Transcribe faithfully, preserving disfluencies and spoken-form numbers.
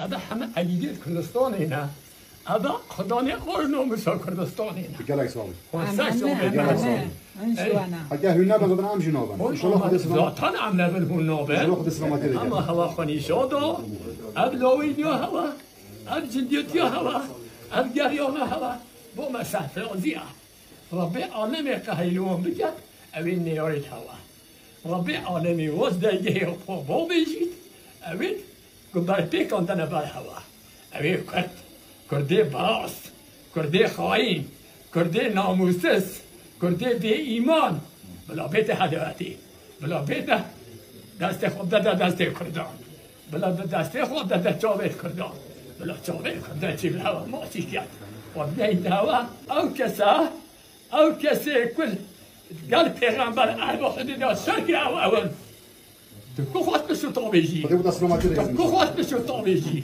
Eve heme elîdê Kurdistanê ne. Eve xwedanê ar namûsa Kurdistanê ne. Gelek sağ olun. Xwestek sohbetê Gelek sağ ne. olun. Hûn ji we ne. Heke hûn nebe zaten em jî naben. Hûn İnşallah Xwedê selamet. Zaten em nebin hûn nabe. İnşallah Xwedê selametê dike. Ama hewa xwe nîşa da. Ev lawîniya hewa. Ev cindiyetiya hewa. Ev geriyana hewa. Bo me sehfraziya. Rabbê alemê qeheyli wan biket. Ew ê neyarêt hewa. Rabbê alemê waz dergehê xwe babêjît, ew ê ku berpêkandine ber hewa. Ew ê Kurd, Kurdê berast, Kurdê xayîn, Kurdê namûsiz, Kurdê bêîman, bila bête hedewetê, bila bête destê xwe bide destê Kurdan, bila bi destê xwe bide çavê Kurdan, bila çavê Kurdan çî bi hewa maçî ket, xwe bideyîte hewa, ew kesa Ew kesê ku gel pêxember erba Xwedê de şer kir ew ew in. Tu ku xwest bi şirto bêjî. Xwedê bu da selametê Tu ku dike. Xwest bi şirto bêjî.